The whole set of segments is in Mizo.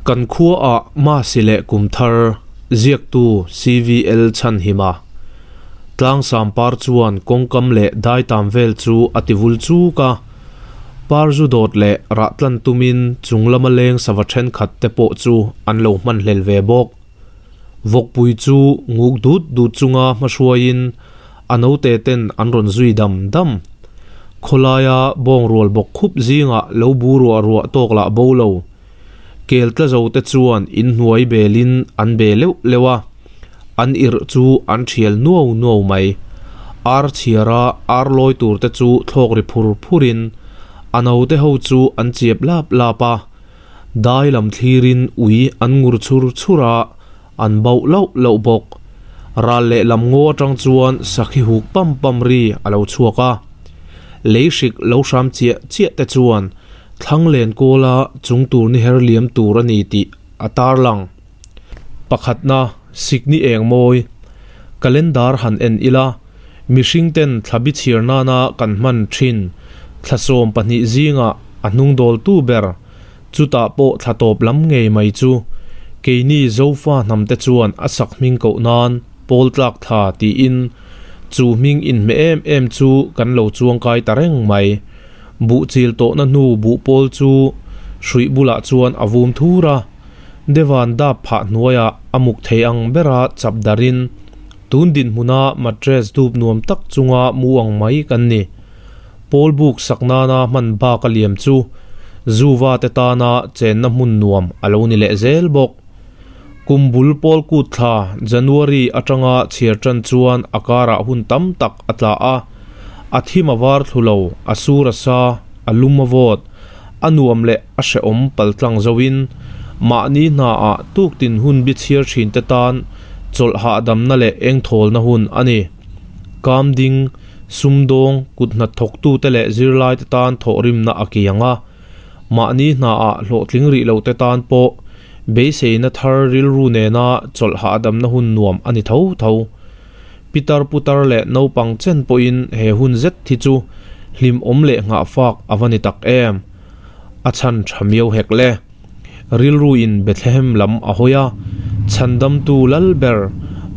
Kan khuaah Masi leh Kumthar ziaktu CVL Chhanhima Tlangsam par chuan kawngkam leh daitam vel chu a ti vul chuk a. Par zu dawt leh rah tlan tumin chung lama leng sava thenkhat te pawh chu an lo hmanhlel ve bawk. Vawkpui chu nguk dut dut chunga hmahruaiin a naute ten an rawn zui dam dam. Khawlaia bawngrual bawk khup zingah lo bu ruah ruah tawk lah bo lo. Kel tla zo te chuan inhnuai belin an be leuh leuh a, an irh chu an thial nuau nuau mai. Ar chhiara ar lawi tur te chu thlawk ri phur phurin a naute ho chu an chiap lap lap a. Dai lam thlirin ui an ngur chhur chhur a, an bauh loh loh bawk. Ral lehlam ngaw atang chuan sakhi huk pam pam ri a lo chhuak a. Lei hrik lo hram chiah chiah te chuan thlang len kawla chung tur ni her liam tur a ni tih a tarlang. Pakhatna, Sikni eng mawi. Calendar han en ila, mihring ten thla bi chhiar nana kan hman thin thla 12 zingah a hnung dawltu ber, chutah pawh thla tawp lam ngei mai chu keini Zofa hnam te chuan a sak hming koh nan pawl tlak thla tiin chu hming inhmeh em em chu kan lo chuangkai ta reng mai. Buh chil tawhna hnu buh pawl chu hruih bulah chuan a vum thur a, Devan dap phah hnuaiah a muk thei ang bera chap darin tun dinhmuna mattress dup nuam tak chunga mu ang mai kan ni. Pawl buk sak nana hman bak a liam chu Zuva te tana chenna hmun nuam a lo ni leh zel bawk. Kum bul pawl kut thla January atanga chhiar tan chuan a karah hun tam tak a tla a, a thim a var thlu lo, a sur a sa, a lum a vawt, a nuam leh a hrehawm paltlang zoin mahni hnaah tuktin hun bi chhiar thin te tan chawlh hahdamna leh engthawlna hun a ni. Kamding, sumdawng, kut hnathawktute leh zirlaite tan thawhrimna a kiang a, mahni hnaah hlawhtling rih lote tan pawh beiseina thar rilru nena chawlh hahdamna hun nuam a ni tho tho. Pitar putar leh naupang chen pawhin he hun zet hi chu hlimawm leh nghahfak a va ni tak em! A chhan tha miau hek le. Rilruin Bethlehem lam a hawi a, Chhandamtu lal ber,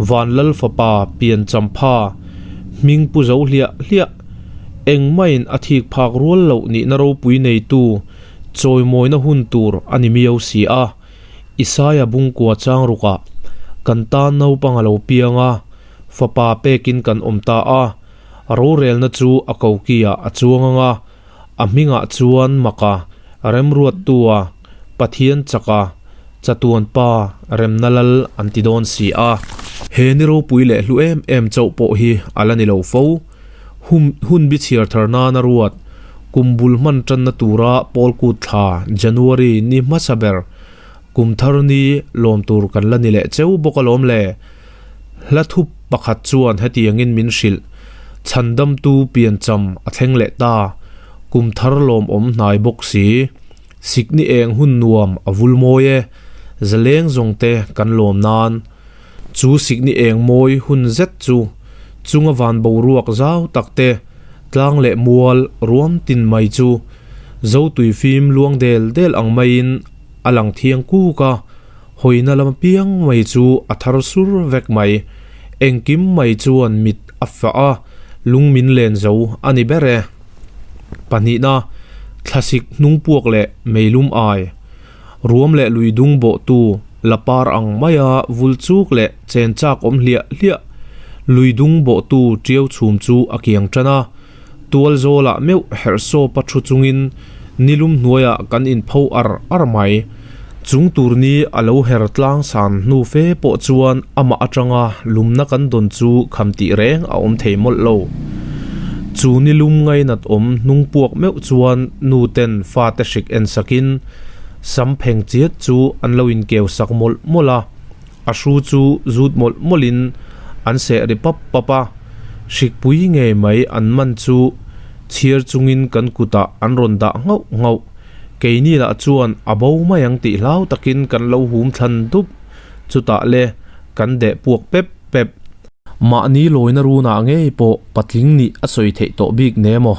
Van Lal Fapa pian champha, hming pu zo hliah hliah, engmahin a thik phak rual loh nihna ropui neitu chawimawina hun tur a ni miau si a. Isaia bungkua chang rukah kan tan naupang a lo piang a, fapa pekin kan awm ta a, rorelna chu a kokiah a chuang ang a, a hmingah chuan Maka, Remruattua, Pathian chaka, Chatuan Pa, Remna Lal an ti dawn si a. He ni ropui leh hlu em em chauh pawh hi a la ni lo fo. Hum, hun bi chhiar thar nana ruat, kum bul hman tanna tura pawl kut thla, January, ni hmasa ber, kum thar ni lawm tur kan la ni leh cheu bawk alawm le. Hla thup pakhat chuan hetiangin min hrilh, Chhandamtu piancham a thleng leh ta, kum thar lawmawm hnai bawk si. Sikni eng hun nuam a vul mawi e, zaleng zawng te kan lawm nan. Chu sikni eng mawi hun zet chu chunga van boruak zau tak te, tlang leh mual ruam tin mai chu Zotui fim luang del del ang maiin a lang thiang kuk a, hawina lam apiang mai chu a thar sur vek mai. Engkim mai chuan mit a fah a, lung min len zo a ni ber e. Pahnihna, thlasik hnung puak leh meilum ai. Ruam leh lui dung bawhtu la par ang maia vul chuk leh chen chak awm hliah hliah. Lui dung bawhtu tiau chhum chu a kiang tan a, tual zawlah meuh herh sawpa thu chungin nilum hnuaiah kan inpho ar ar mai. Chung tur ni a lo her tlang san hnu fe pawh chuan amah atanga lumna kan dawn chu kham tih reng a awm thei mawlh lo. Chu nilum ngainat awm hnung puak meuh chuan nu ten fate hrik en sakin sam pheng chiat chu an lo inkeu sak mawlh mawlh a, a hru chu zut mawlh mawlhin an seh ri pap pap a, hrikpui ngei mai an man chu chhiar chungin kan kutah an rawn dah nghauh nghauh. Keini lah chuan a bo mai ang tih hlau takin kan lo hum thlan dup, chutah le kan deh puak pep pep. Mahni lawina runah ngei pawh patling nih a sawi theih tawh bik ne maw?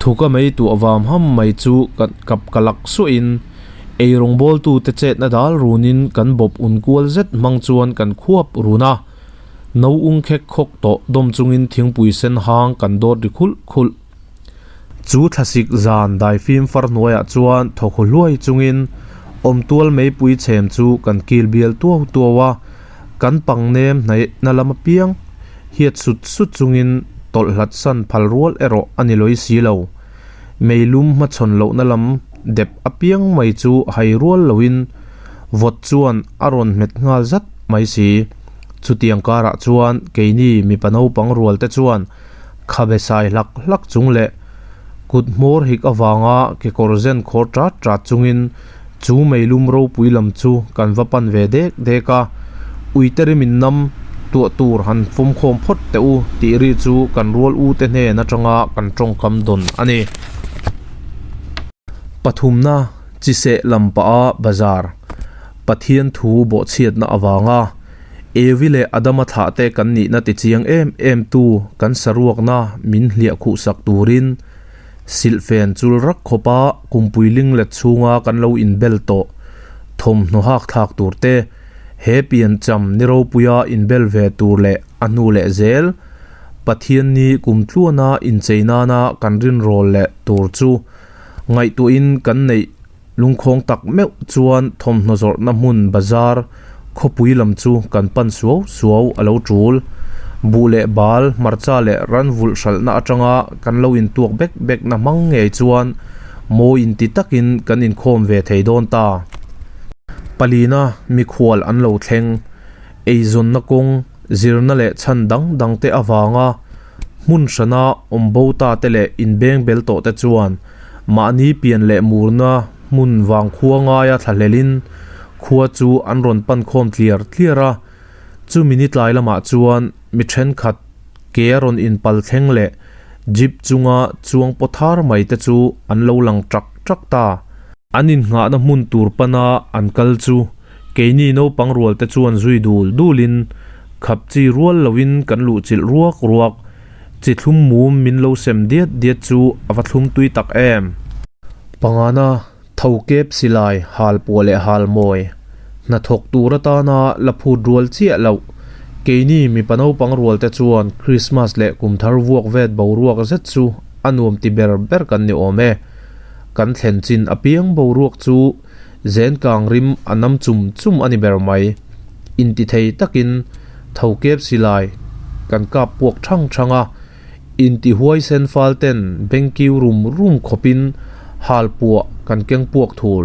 Thuka mei tuah vam ham mai chu ka kap ka lak suahin. Eirawngbawltute chetna dal runin kan bawp un kual zet hmang chuan kan khuap run a. No ung khek khawk tawh dawm chungin thingpui sen hang kan dawt ri khulh khulh. Chu thlasik zan daifim far hnuaiah chuan thawkhaw hluai chungin awmtual meipui chhem chu kan kil bial tuau tuau a, kan pang nem hnaihna lam apiang hiat sut sut chungin tawlh hlat san phal rual erawh a ni lawi si lo. Meilum hmachhawn lohna lam dep apiang mai chu hai rual loin vawt chuan a rawn hmet nghal zat mai si. Chutiang karah chuan keini mipa naupang rual te chuan khabe sai hlak hlak chung leh kut hmawr hik avanga kekawr zen khawr tat tat chungin chu meilum ropui lam chu kan va pan ve dek dek a, Uite rimin nam tuah tur han fawmkhawm phawt teh u tih ri chu kan rual u te hnen atanga kan tawngkam dawn a ni. Pathumna chiseh lam pah a bazar Pathian thu bawhchhiatna avanga Evi leh Adama thlahte kan nihna tichiang em em tu kan saruakna min hliah khuhsak turin silhfen chul rak khawpa kumpui linglet chhunga kan lo inbel tawh thawmhnaw hak thlak tur te, he piancham ni ropuia inbel ve tur leh a hnu leh zel Pathianni kumtluana inchei nana kan rinrawl leh tur chu ngaihtuahin kan neih Lungkhawng tak meuh chuan thawmhnaw zawrhna hmun bazar khawpui lam chu kan pan suau suau a lo tul. Buh leh bal, hmarcha leh ran vulh hralhna atanga kan lo intuak bek bekna hmang ngei chuan mawi inti takin kan inkhawm ve thei dawn ta. Palina mikhual an lo thleng. Eizawnna kawng, zirna leh chhan dang dangte avanga hmun hrana awm bo ta te leh inbeng bel tawh te chuan Mahni pian leh murna hmun vang khua ngaia thlahlelin khua chu an rawn pan khawm tliar tliar a, chumi ni tlai lamah chuan mi thenkhat ke a rawn inpal thleng leh jeep chunga chuang paw thar mai te chu an lo lang ṭak ṭak ta. An innghahna hmun tur pana an kal chu keini naupang rual te chuan zui dul dulin khap chi rual loin kan luhchilh ruak ruak. Chi thlum mum min lo sem diat diat chu a va thlum tui tak em! Pangana tho kep silai hal puah leh hal mawi hnathawk tur atana la phut rual chiah loh. Keini mipa naupang rual te chuan Christmas leh kum thar vuak vet boruak zet chu a nuam ti ber ber kan ni awm e. Kan thlen chin apiang boruak chu zen kang rim a nam chum chum a ni ber mai. Intithei takin tho kep silai kan kap puak thang thang a, intihuai sen fal ten bengkiu rum rum khawpin hal puah kan keng puak thul.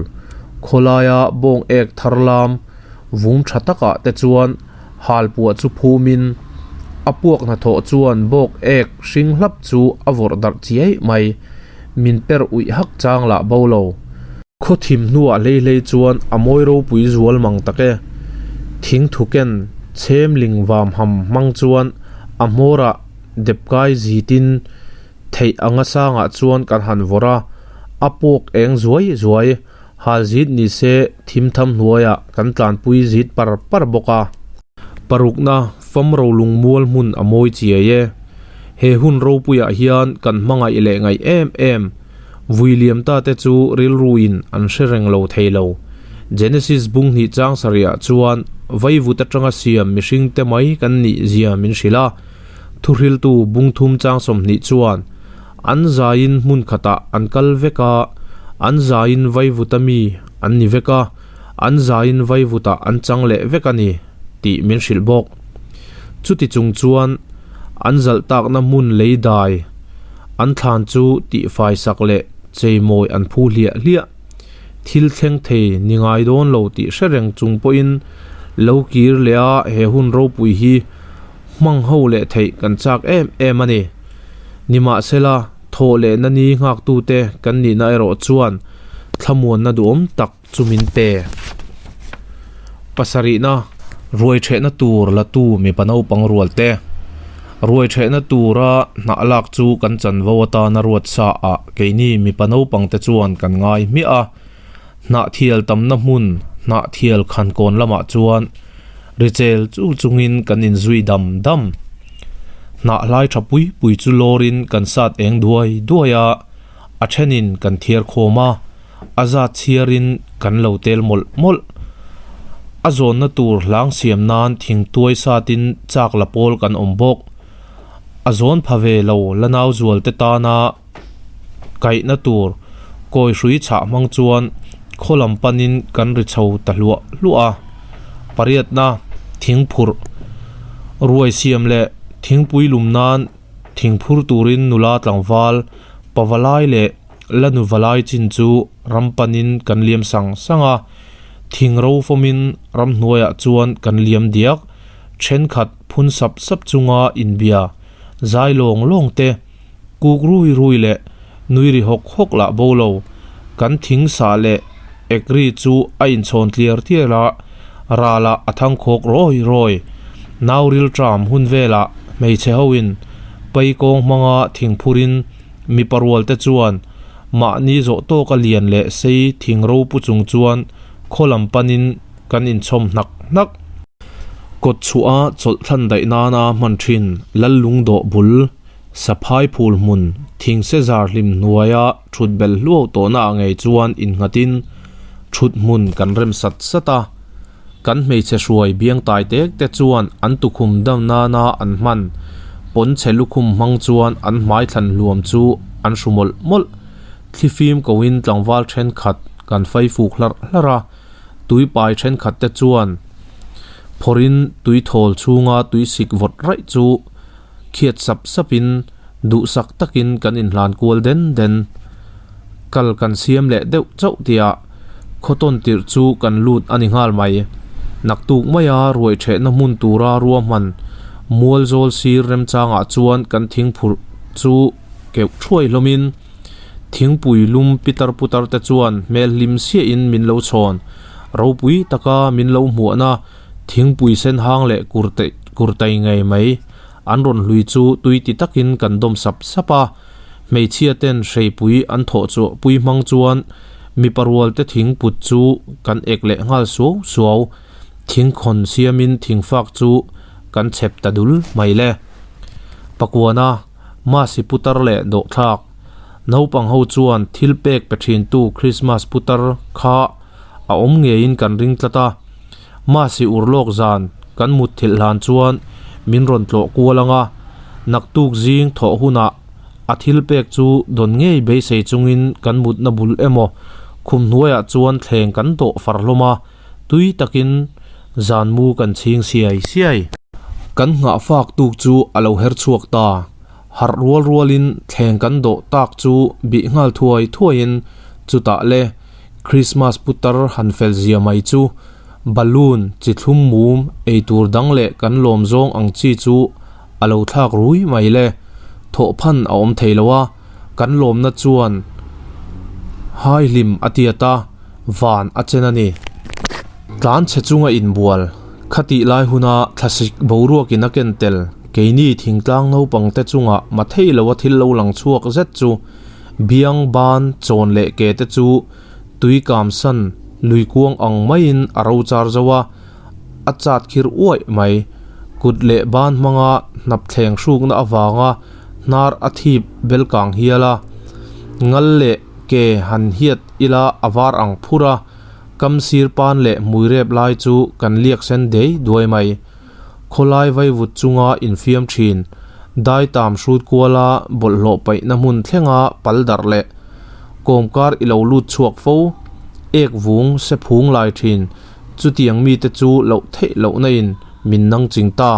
Khawlaia bawng ek thar lam vung tha takah te chuan hal puah chu phumin a puak hnathawh chuan bawk ek hring hlap chu a vawrh darh chiai mai. Min per uih hak chang lah bo lo. Khaw thim hnuah hlei hlei chuan a mawi ropui zual mang tak e. Thing thuken chhem ling vam ham hmang chuan a hmawrah depkai zitin theih anga sangah chuan kan han vawrh a, a puak eng zuai zuai. Hal zit ni se thim tham hnuaiah kan tlanpui zit par par bawk a. Parukna fam rolung mual hmun a mawi chiai e. He hun ropuiah hian kan hmangaih leh ngaih em em. Vui liam ta te chu rilruin an hre reng lo thei lo. Genesis bung hnih chang sarihah chuan vaivut atanga siam mihring te mai kan nih zia min hrilh a. Thuhriltu bung thum chang 20 chuan an zaiin hmun khatah an kal vek a, an zaiin vaivuta mi an ni vek a, an zaiin vaivutah an chang leh vek a ni tih min hrilh bawk. Chuti chung chuan an zalh takna hmun lei dai an thlan chu tihfai sak leh cheimawi an phu hliah hliah. Thil thleng thei ni ngai dawn lo tih hre reng chung pawhin lo kir leh a he hun ropui hi hmang ho leh theih kan chak em em a ni. Nimahsela, thawh lehna ni nghaktute kan nihna erawh chuan thlamuanna duhawm tak chu min pe. Pasarihna, ruai thehna tur latu mipa naupang rual te. Ruai thehna tura hnah lak chu kan chanvo atana ruat sa ah keini mipa naupang te chuan kan ngai hmiah a. Hnah thial tamna hmun hnah thial khankawn lamah chuan richel chu chungin kan inzui dam dam. Hnah hlai tha pui pui chu lawrin kan sat eng duai duai a, a thenin kan thiar khawm a. A zat chhiarin kan lo tel mawlh mawlh. A zawnna tur hlang siam nan thingtuai satin chak la pawl kan awm bawk. A zawn pha ve lo la nau zual te tana kaihna tur kawi hrui chhah hmang chuan khaw lam panin kan ri chho ta hluah hluah a. Pariatna thingphurh ruai siam leh thingpui lum nan thingphur turin nula tlangval pavalai leh la nu valai chin chu ram panin kan liam sang sang a, thing ro fawmin ramhnuaiah chuan kan liam diak, thenkhat phun sap sap chunga inbia zai lawng lawng te, kuk rui rui leh nui ri hawk hawk lah bo lo, kan thing sah leh ek ri chu a inchhawn tliar tliar a, ralah a thang khawk rawi rawi. Nau rilṭam hun velah hmeichhe hoin paikawng hmanga thing phurin Mipa rual te chuan mahni zawh tawka lian leh sei thing ropu chung chuan khaw lam panin kan inchhawm hnak hnak. Kawt chhuah a chawlh thlan daih nana hman thin Lallung dawh bul, Saphai phul hmun, thing se zar hlim hnuaia thut bel hluau tawhna ah ngei chuan innghatin thut hmun kan rem sat sat a. Kan hmeichhe hruai biang tai tek te chuan an tukhum dam nana an hman pawnchhe lukhum hmang chuan an hmai thlan hluam chu an hru mawlh mawlh. Thlifim koin tlangval thenkhat kan fai fuk hlarh hlarh a, tui pai thenkhat te chuan phawrhin tui thawl chhunga tui sik vawt raih chu khiat sap sapin duhsak takin kan inhlan kual den den. Kal kan siam leh deuh chauh tihah khawtawn tirh chu kan lut a ni nghal mai. Naktuk maia ruai thehna hmun tura ruahman mual zawl sir remchangah chuan kan thingphurh chu keuh thuai hlawmin thingpui lum pitar putar te chuan hmel hlim siahin min lo chhawn. Ropui taka min lo hmuahna Thingpui sen hang leh kurtai ngei mai an rawn hlui chu tui ti takin kan dawm sap sap a, hmeichhia ten hreipui an thawh chhuah pui hmang chuan mipa rual te thing put chu kan ek leh nghal suau suau, thingkhawn siamin thingfak chu kan chhep ta dul mai le. Pakuana, Masi putar leh dawhthlak, naupang ho chuan thil pek pe thintu Krismas putar kha a awm ngeiin kan ring tlat a, Masi urlawk zan kan mut thilh hlan chuan min rawn tlawh kual ang a, naktuk zing thawh hunah a thil pek chu dawn ngei beisei chungin kan mutna bul emaw khum hnuaiah chuan thleng kan dawh far hlawm a, tui takin zan mu kan chhing siai siai. Kan nghah fak tuk chu a lo her chhuak ta, harh rual rualin thleng kan dawh tak chu bih nghal thuai thuaiin chutah le Krismas putar han fel zia mai chu balloon chi thlum mum ei tur dang leh kan lawm zawng ang chi chu a lo thlak rui mai le. Thawh phan a awm thei lo a, kan lawmna chuan hai hlim a tiat a, van a chen a ni. Tlan chhe chunga inbual, khatih lai huna thlasik boruakin a ken tel, keini thingtlang naupang te chunga mathei loa thil lo lang chhuak zet chu Biang ban chawn leh ke te chu tui kam san lui kuang ang maiin a ro char zo a, a chat khir uaih mai. Kut leh ban hmanga hnap thleng hrukna avanga hnar a thip bel kang hial a, ngal leh ke han hiat ila a var ang phur a, kam sir pan leh hmui rep lai chu kan liak sen dei duai mai. Khawlai vaivut chunga infiam thin, dai tam hrut kuala bawlhhlawh paihna hmun thlenga pal darh leh kawmkar i lo lut chhuak fo, ek vung se phung lai thin, chutiang mite chu loh theih lohna in min nang ching ta.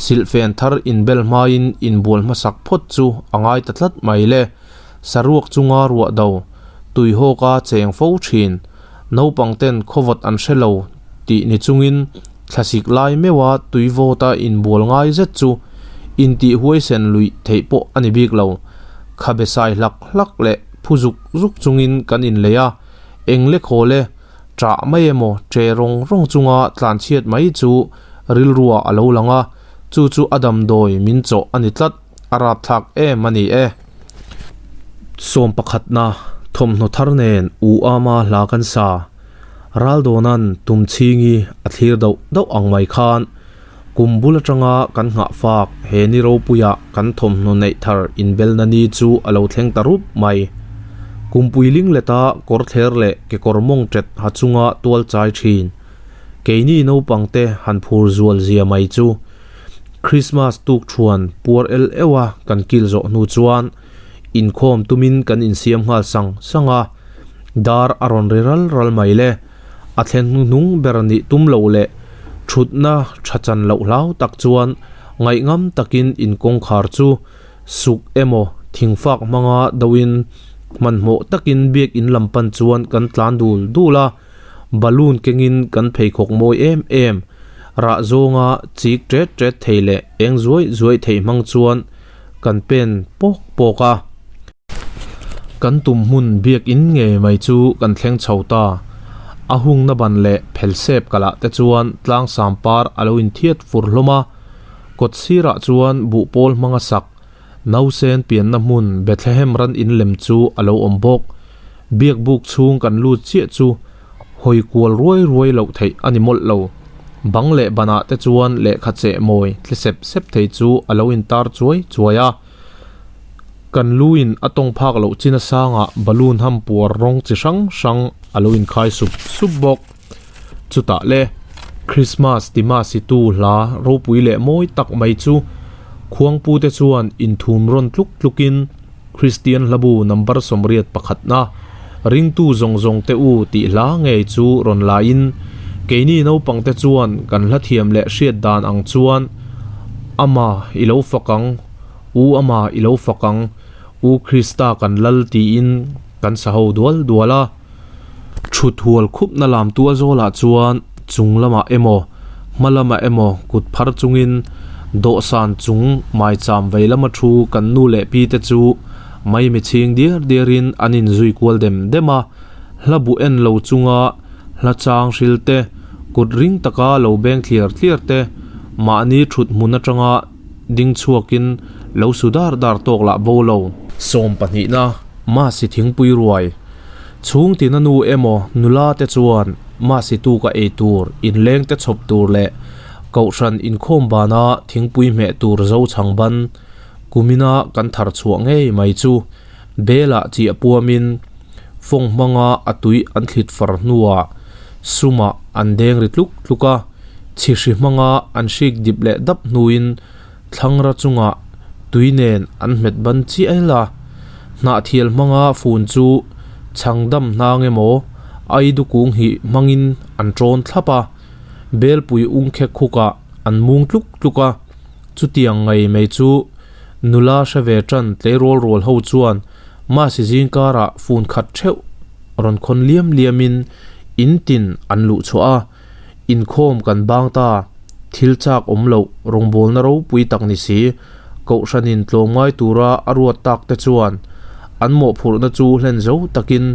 Silhfen thar inbel hmain inbual hmasak phawt chu a ngai ta tlat mai le. Saruak chunga ruah do, tuihawka cheng fo thin, naupang ten khawvawt an hre lo tih ni chungin Thlasik lai meuha tui vawta inbual ngai zet chu intih huaisen luih theih pawh a ni bik lo. Khabe sai hlak hlak leh phu zuk zuk chungin kan inlei a, eng le khawl e, ṭah mai emaw ṭe rawng rawng chunga tlanchhiat mai chu rilruah a lo lang a, chu chu a damdawi min chawh a ni tlat, a rapthlak em a ni e. Sawm pakhatna thawmhnaw thar nen U Ama hla kan sa. Raldawna'n tum chhingi a thlir dauh dauh ang mai khan kum bul atanga kan nghah fak he ni ropuia kan thawmhnaw neih thar inbelna ni chu a lo thleng ta rup mai. Kumpui lingleta kawr thler leh kekawr mawng ṭet ha chunga tual chai ṭhin. Keini naupangte han phur zual zia mai chu. Krismas tuk ṭhuan puar el euha kan kil zawh hnu chuan inkhawm tumin kan insiam nghal sang sang a, dar a rawn ri ral ral mai le. A thlen hnuhnung ber nih tum loh leh ṭhutna ṭha chan loh hlau tak chuan ngaihngam takin inkawngkhar chu Suk emaw thingfak hmanga doin hmanhmawh takin biakinn lam pan chuan kan tlan dul dul a, balloon kengin kan pheikhawk mawi em em, rah zawnga chik ṭet ṭet thei leh eng zuai zuai thei hmang chuan kan pen pawk pawk a. Kan tum hmun biakinn ngei mai chu kan thleng chho ta, a hungna ban leh phelsep kalah te chuan tlangsam par a lo inthiat fur hlawm a, Kawt sirah chuan buhpawl hmanga sak, nausen pianna hmun Bethlehem ran in lem chu a lo awm bawk. Biakbuk chhung kan lut chiah chu hawi kual ruai ruai loh theih a ni mawlh lo. Bang leh banah te chuan lehkha cheh mawi tli sep sep thei chu a lo intar chuai chuai a. Kan luin a tawng phak loh chin asangah balloon ham puar rawng chi hrang hrang a lo inkhai sup sup bawk. Chutah le, Krismas tima situ hla ropui leh mawi tak mai chu khuangpute chuan inthum rawn tluk tlukin Kristian hlabu number 81 na ringtu zawng zawng te u tih hla ngei chu rawn laiin keini naupangte chuan kan hla thiam leh hriat dan ang chuan Ama i lo fak ang, U Ama i lo fak ang, U Krista kan lal tiin kan sa ho dual dual a. Thut hual khupna lam tual zawlah chuan chung lamah emaw, hma lamah emaw kut phar chungin dawhsan chung maicham vei lama thu kan nu leh pi te chu maimi chhing diar diarin an inzui kual dem dem a, hla bu en lo chunga hla chang hril te, kut ring taka lo beng thliar thliar te, mahni thut hmun atanga ding chhuakin lo su dar dar tawk lah bo lo. Sawmpahnihna, Masi thingpui ruai. Chhung tina nu emaw nula te chuan Masi tuka ei tur, inleng te chhawp tur leh Kohhran inkhawm bana thingpui hmeh tur zo chhang ban kumina kan thar chhuah ngei mai chu Belah chiah puamin fawng hmanga a tui an thlit far hnuah sumah an deng ri tluk tluk a, chhihri hmanga an hrik dip leh dap hnuin Thlangra chungah tui nen an hmet ban chiah el a, hnahthial hmanga fun chu chhang dam hnang emaw aidu kung hi hmangin an tawn thlap a, belpui ung khek khukah an mung tluk tluk a, chutiang ngei mai chu nula hre ve tan tleirawl rual ho chuan Masi zingkarah fun khat theuh rawn khawn liam liamin in tin an luh chhuah a. Inkhawm kan bang ta, thil chak awm loh rawngbawlna ropui tak ni si, Kohhranin tlawmngai tura a ruat tak te chuan an mawhphurhna chu hlen zo takin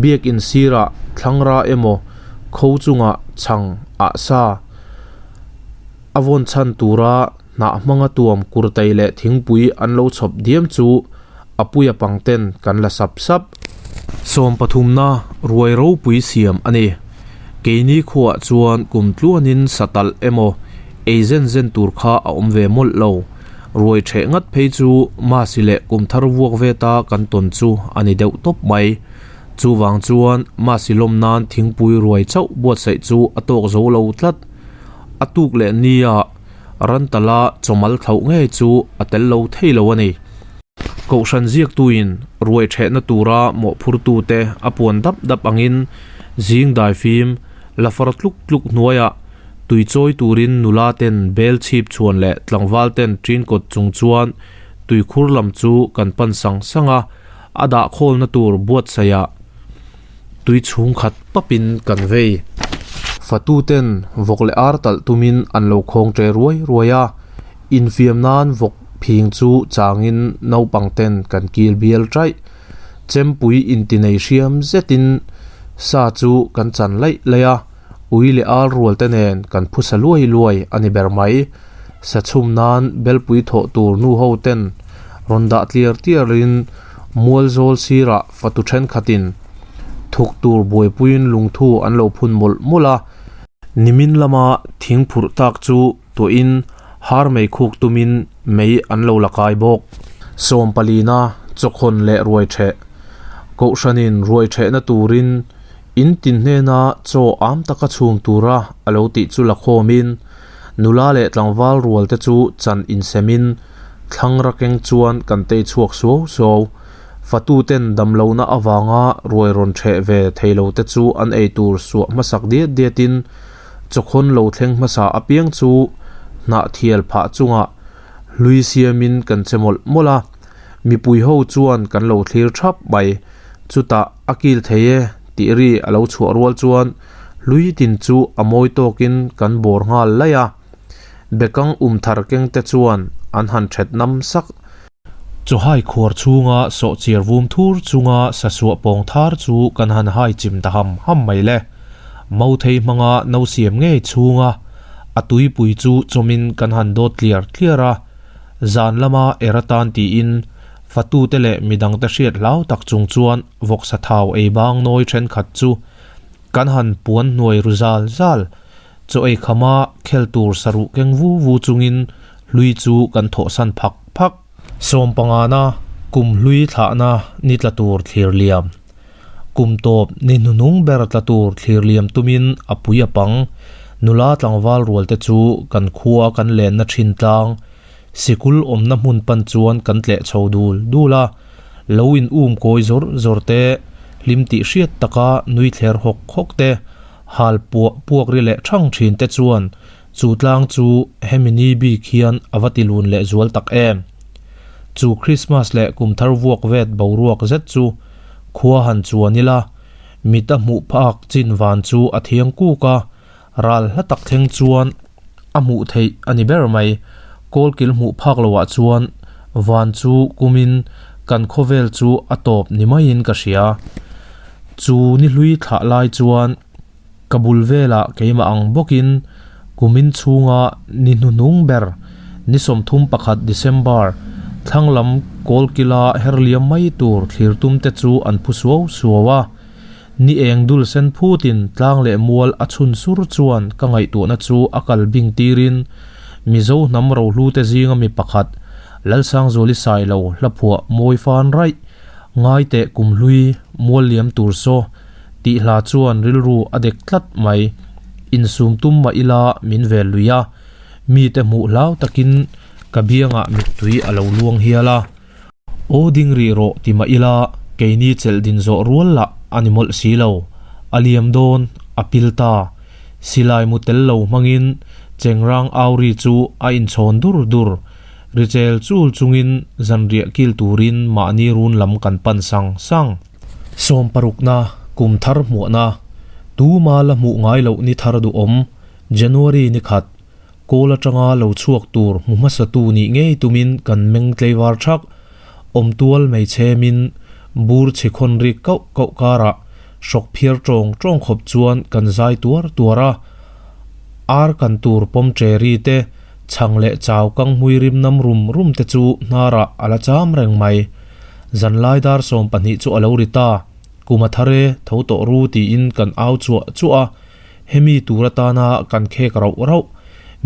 Biakin sirah thlangra emaw kho chungah chhang ah sa a vawn chhan tura hnah hmanga tuam kurtai leh thingpui an lo chhawp diam chu a puia pang ten kan la sap sap. Sawmpathumna ruai ropui siam a ni. Keini khuaah chuan kum tluanin sa talh emaw ei zen zen tur kha a awm ve mawlh lo. Ruai ṭheh ngat phei chu Masi leh kum thar vuak veta kan tawn chu a ni deuh tawp mai. Chuvang chuan Masi lawm nan thingpui ruai chauh buatsaih chu a tawk zo lo tlat. A tuk leh nia Rantala chawmal thlauh ngei chu a tel lo thei lo a ni. Kohhran ziaktuin ruai ṭhehna tura mawhphurtute a puan dap dap angin zing daifim la far tluk tluk hnuaiah tui chawi turin nula ten bel chhip chhuan leh tlangval ten ṭin kawt chung chuan tuikhur lam chu kan pan sang sang a, a dah khawlna tur buatsaihah tui chhung khat papin kan vei. Fatu ten vawk leh ar talh tumin an lo khawng ṭe ruai ruai a, infiam nan vawk phing chu changin naupang ten kan kil bial ṭaih. Chempui intinei hriam zetin sa chu kan chan laih laih a, ui leh ar rual te nen kan phusa luai luai a ni ber mai. Sa chhum nan belpui thawh tur nu ho ten rawn dah tliar tliarin mual zawl sirah fatu thenkhatin thuk tur buaipuiin lungthu an lo phun mawlh mawlh a. Nimin lama thing phurh tak chu tuahin har mei khuk tumin mei an lo la kai bawk. Sawmpalina chawkhawn leh ruai theh. Kohhranin ruai ṭhehna turin in tin hnena chaw am taka chhum tura a lo tih chu la khawmin nula leh tlangval rual te chu chan insemin thlang rakeng chuan kan tei chhuak suau suau. Fatuten damlohna avanga ruai rawn ṭheh ve thei lo te chu an ei tur suah hmasak diat diatin chawkhawn lo thleng hmasa apiang chu hnah thial phah chungah hlui siamin kan che mawlh mawlh a. Mipui ho chuan kan lo thlir thap mai. Chutah a kil thei e tih ri a lo chhuah rual chuan hlui tin chu a mawi tawkin kan bawr nghal laih a. Bekang um thar keng te chuan an han thet nam sak. Chawhai khuar chhunga sawhchiar vum thur chunga sasuah pawng thar chu kan han hai chim ta ham ham mai le. Mauthei hmanga no siam ngei chhunga a tuipui chu chawmin kan han dawt tliar tliar a. Zan lama er atan tiin fatute leh midangte hriat hlau tak chung chuan vawksa thau ei bang nawi thenkhat chu kan han puan hnuai ru zal zal. Chaw ei khama khel tur saruh keng vu vu chungin hlui chu kan thawhsan phak phak. Sawm pangana kum hlui thlahna ni tla tur thlir liam. Kum tawp ni hnuhnung ber tla tur thlir liam tumin a pui a pang. Nula tlangval rual te chu kan khua kan lenna thin tlang. Sikul awmna hmun pan chuan kan tleh chho dul dul a. Lo in um kawi zawr zawr te, hlim tih hriat taka nui thler hawk hawk te, hal puah puak ri leh thang thin te chuan chu tlang chu hemi ni bik hian a va ti lun leh zual tak em. Chu Krismas leh kum thar vuak vet boruak zet chu khua han chuan ila, mit a hmuh phak chin van chu a thiang kuk a, ral hla tak thleng chuan a hmuh theih a ni ber mai. Kawlkil hmuh phak loah chuan van chu kumin kan khawvel chu a tawp ni maiin ka hria. Chu ni hlui thlah lai chuan ka bul velah keimah ang bawkin kumin chhunga ni hnuhnung ber ni 31 December thlang lam kawlkila herliam mai tur thlir tum te chu an phu suau suau a. Ni eng dul sen phutin tlang leh mual a chhun sur chuan ka ngaihtuahna chu a kal bing tirin Mizo hnam rohlu te zinga mi pakhat Lalsangzuali Sailo hlaphuah mawi fan raih Ngai teh kum hlui mual liam tur saw tih hla chuan rilru a dek tlat mai. Insum tum mah ila min vel lui a, mite hmuh hlau takin ka biangah mittui a lo luang hial a. Aw ding rih rawh ti mah ila keini chelh din zawh rual lah a ni mawlh si lo. A liam dawn, a pil ta. Silai mu tel lo hmangin Chengrang auri chu a inchhawn dur dur. Richel chul chungin zanriah kil turin mahni run lam kan pan sang sang. Sawm parukna, kum thar hmuahna, tuma la hmuh ngai loh ni thar duhawm, January ni khat, kawl atanga lo chhuak tur hmu hmasatu nih ngei tumin kan meng tleivar thak, awmtual hmeichhemin bur chhikhawn rik kauh kauh karah hrawk phiar tawng tawng khawp chuan kan zai tuar tuar a, ar kan tur pawm ṭeri te, Chhang leh chau kang hmui rim nam rum rum te chu hnarah a la cham reng mai. Zanlai dar 12 chu a lo ri ta, Kum a thar e, tho tawh ru tiin kan au chuah chuah a, hemi tur atana kan khek rauh rauh.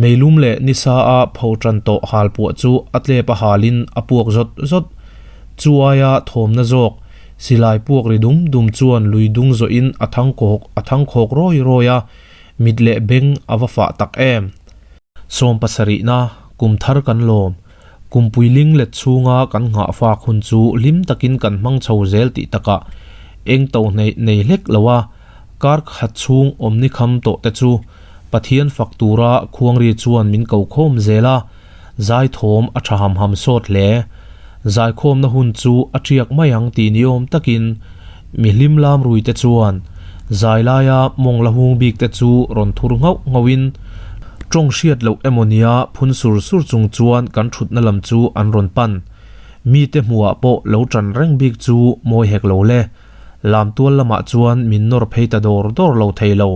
Meilum leh nisa a pho tan tawh hal puah chu a tlep a halin a puak zawt zawt. Chu aia thawmna zawk, silai puak ri dum dum chuan lui dung zawhin a thang kawk a thang khawk rawi rawi a, mit leh beng a va fah tak em. Sawmpasarihna, kum thar kan lawm. Kum puiling let chhunga kan nghah fak hun chu hlim takin kan hmang chho zel tih takah eng to hneih nei hlek lo a, kar khat chhung awm ni kham tawh te chu Pathian fak tura khuangri chuan min ko khawm zel a, zaithawm a tha ham ham sawt hle. Zaikhawmna hun chu a tiak mai ang tih ni awm takin mi hlim lam rui te chuan zai laia mawng la hung bik te chu rawn thur nghauh nghauhin tawng hriat loh emaw nia phun sur sur chung chuan kan thutna lam chu an rawn pan. Mite hmuhah pawh lo tan reng bik chu mawi hek lo le. Lamtual lamah chuan min nawr phei ta dawr dawr lo thei lo.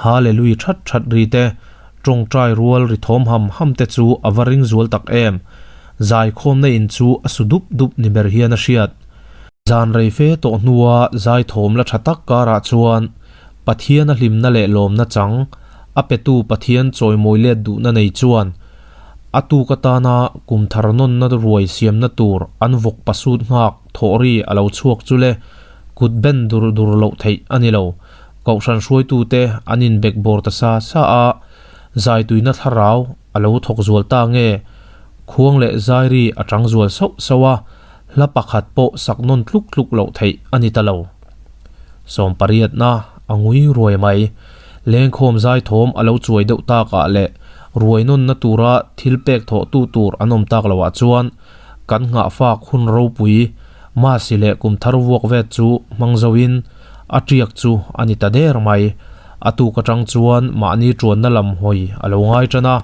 Hallelui that that ri te Tawngtai rual ri thawm ham ham te chu a va ring zual tak em. Zaikhawmna in chu a su dup dup ni ber hian a hriat. Zan rei fe tawh hnua zaithawm la tha tak karah chuan Pathian a hlimna leh lawmna chang, a petu Pathian chawimawi let duhna nei chuan a tuk atana kum thar nawnna ruai siamna tur an vawk pasut nghak thawh ri a lo chhuak chu le. Kut ben dur dur loh theih a ni lo. Kohhran hruaitute an inbek bawr ta sa sa a, zaituina thlarau a lo thawk zual ta nge? Khuang leh zairi a chang zual sauh sauh a, hla pakhat pawh sak nawn tluk tluk loh theih a ni ta lo. Sawmpariatna a ngui ruai mai. Lengkhawm zaithawm a lo chuai deuh takah leh ruai nawnna tura thil pek thawhtu tur an awm tak loah chuan kan nghahfak hun ropui Masi leh kum thar vuak vet chu hmang zoin a tiak chu a ni ta der mai. A tuk atang chuan mahni tuanna lam hawi a lo ngai tan a.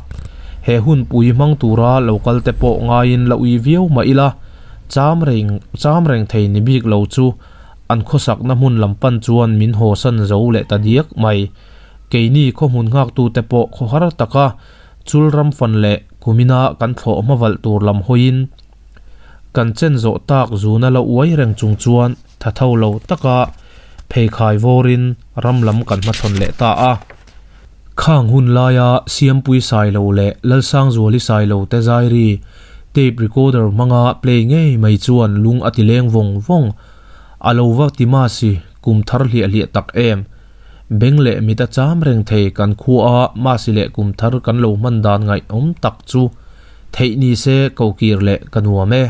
He hun pui hmang tura lo kal te pawh ngaiin la ui viau mah ila, cham reng cham reng thei ni bik lo chu an khawsakna hmun lam pan chuan min hawsan zo leh ta diak mai. Keini khawhmun nghaktute pawh khawhar taka chul ram fan leh kumina kan thlawh hmavalh tur lam hawiin Kan chen zawh tak zuna la uai reng chung chuan tha tho lo taka pheikhai vawrin ram lam kan hmachhawn leh ta a. Khang hun laia Siampui Sailo leh Lalsangzuali Sailo te zairi tape recorder hmanga play ngei mai chuan lung a ti leng vawng vawng. A lo va ti masi kum thar hliah hliah tak em. Beng leh mit a cham reng thei kan khua masi leh kum thar kan lo hman dan ngaihawm tak chu. Theih ni se ko kir leh ka nuam e.